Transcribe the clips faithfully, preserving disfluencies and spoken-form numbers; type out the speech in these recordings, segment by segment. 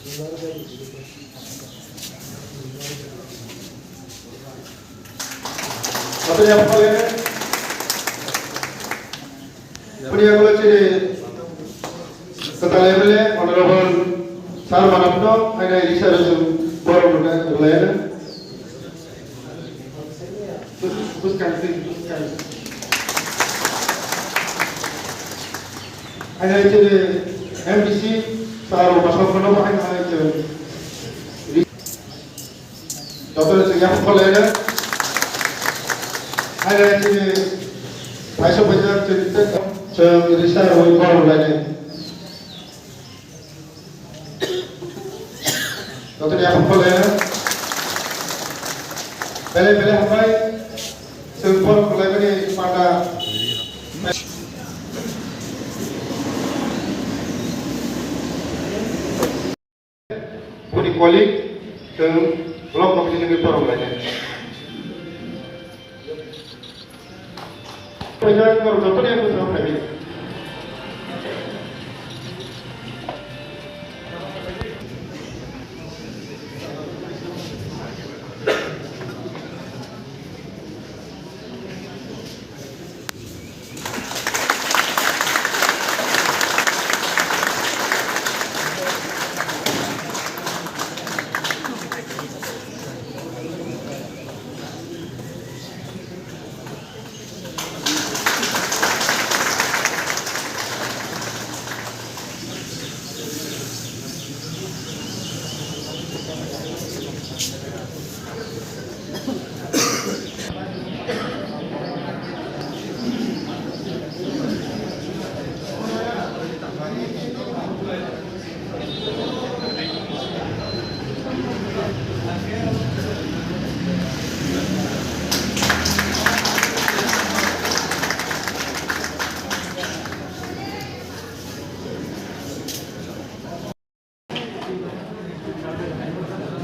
Aboni yaphang kole, aboni yaphang kole chini kwtal M L A Honorable Sir Manapno, haino Risa Raju borok rwna rwlaiyana. Bwskang, bwskang. Haino chini M D C Sir Rupasal Khono bo haino haino chini Jotono chwng yaphang kole rw. Hai rw chini paisa paisa chwng tei chwng risa rwi borok lai nai. Jotono yaphang kole rw. Belai belai hambai chwng borok lai mani panda. Boni colleague chwng block committee ni borok lai nai. Paisa borok joto ni ang bwskango phai di.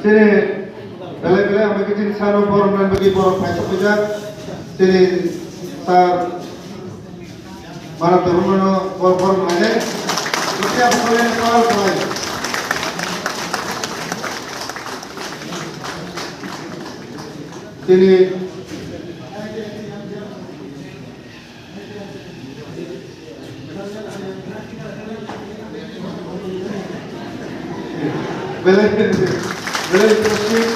Chini belai belai hambai khe chini sano borok nani bagwi borok paisa phaijak. Chini sir Bharat Dharmano borok borok nai. Rupiah bukhole power khlai. Chini Belai, belai interesting.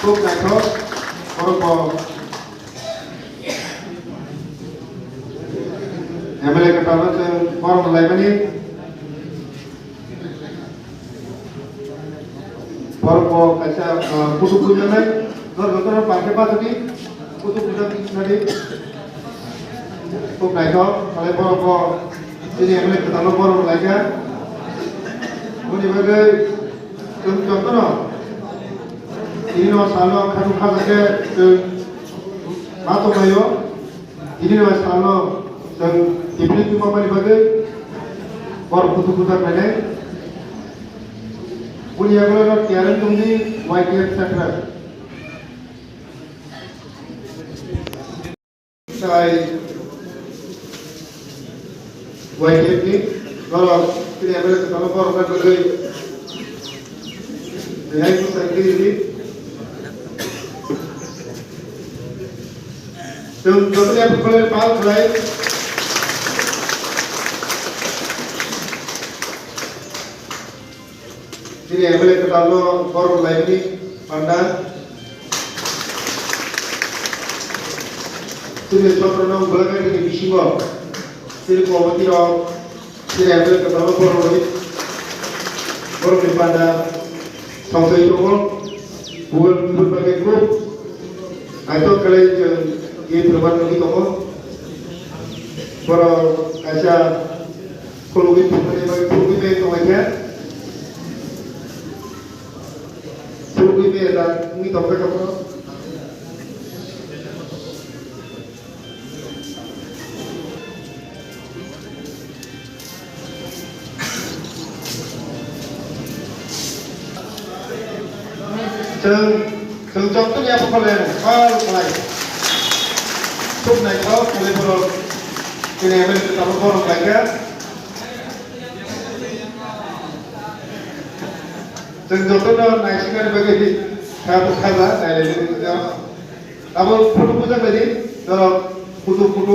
Khub naithok. Borok bo M L A kwtal no chwng borom laimani. Borok bo kaisa, ah, kutuk puja nai, nor jotono parke bachadi, kutuk puja nadi. Khub naithok, salai borok bo chini M L A kwtal no borom laikha. Boni bagwi chwng jotono tini no salo khadu khajakhe chwng ma tonglaio. Tini no salo chwng tiphli tuma mani bagwi borok kutuk kutuk khainai. Boni yagulo no tiyari tongdi Y T F Central. Sai Y T F ni norok tini M L A kwtal no borom na bagwi. Rehai kwchang twi ridi. Chwng joto ni aphukhole pal khlai. Chini M L A kwtal no borom laimani panda. Chini sotro no bwlai ni bisingo chini committee rok Chini M L A kwtal borok rok, borok ni panda songchai tongo. Bugan bugan bagwi khub naithok khlai chwng gift rwma nugwi tongo. Borok kaisa khulugwi phunuknani bagwi khulugwi bai tonglaikha. Khulugwi bai da wngwi tongkha borok. Chwng, chwng joto ni aphukhole pal khlai. Khub naithok khlai borok. Chini M L A kwtal borok khlaikha. Chwng jotono naisiknani bagwi kha-, khaja, nailaini bagwi. Abo photo bujak laidi, norok photo, photo.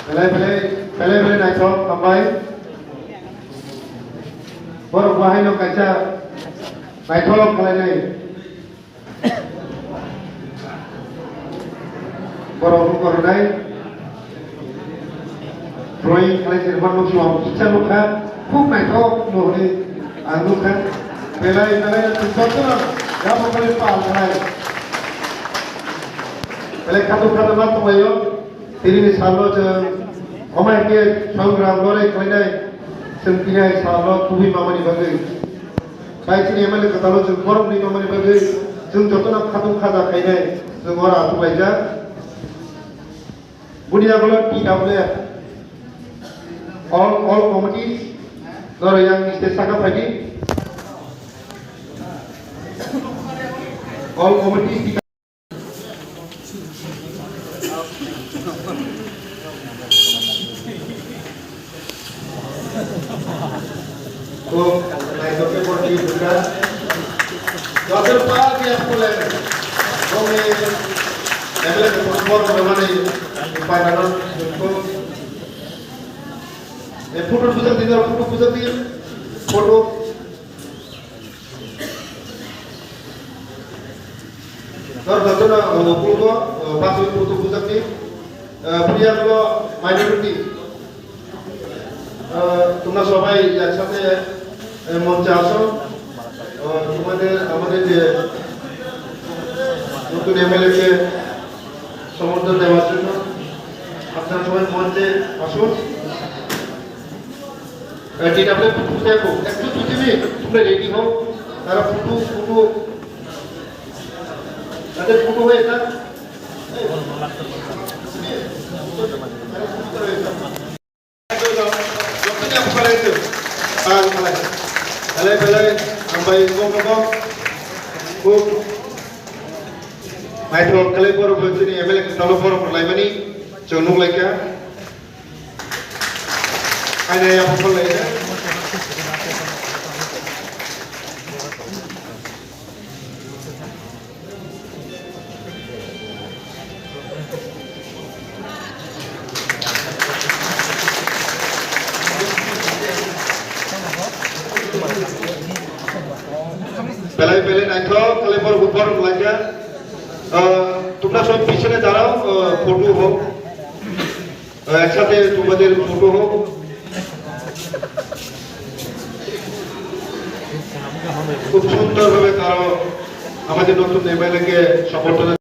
Belai, belai, belai, belai naithok, hambai. Borok bo haino kaisa naithok khlainai. Borok wng koronai drawing khlai se rwma nukse, ang kisa nukha, khub naithok no hwnwi ang nukha. Belai, belai, jotono yabo khlai pal khlai. Belai khatung khatung ma tonglaio. Tini ni salo chwng omo hai khe songram lorry khlainai, chwng tini hai salo kubui mamani bagwi. Bai chini M L A kwtal o chwng borok ni mamani bagwi chwng jotono khatung khaja khainai chwng oro achuk laijak. Buni yagulo T W F, all, all committees, noro yang stage saka phaidi. All committees. Kok naitokhe borokni bwkha. Doctor Pal Biya Pule, bongni M L A ni borok rwmani panano jukho. E photo bujak di, photo bujak di, photo. Nor jotono, uh, photo, uh, paswi photo bujak di. Uh, Priya minority. Uh, তোমরা সবাই একসাথে, uh, মঞ্চে আসো। Uh, তোমাদের, আমাদের যে নতুন M L A কে সমর্থন দেওয়ার জন্য আপনারা সবাই মঞ্চে আসুন। এ, টিনা ভাই, ফুটু দেখো, একটু দুই মিনিট তোমরা রেডি হও, তারা ফুটু, ফুটু, তাদের ফুটু হয়ে যাক। Belai, belai, hambai, kok, kok, kok. Naithok khlai borok bo chini M L A kwtal o borok rwlaimani chwng nukhlaikha. Haino yapha phalnai. Belai belai naithok khlai borok bo borok laijak. Ah, তোমরা সব পিছনে দাঁড়াও, ah, photo হোক। একসাথে তোমাদের ফটো হোক। খুব সুন্দরভাবে তারা আমাদের নতুন এমএলএ কে সমর্থন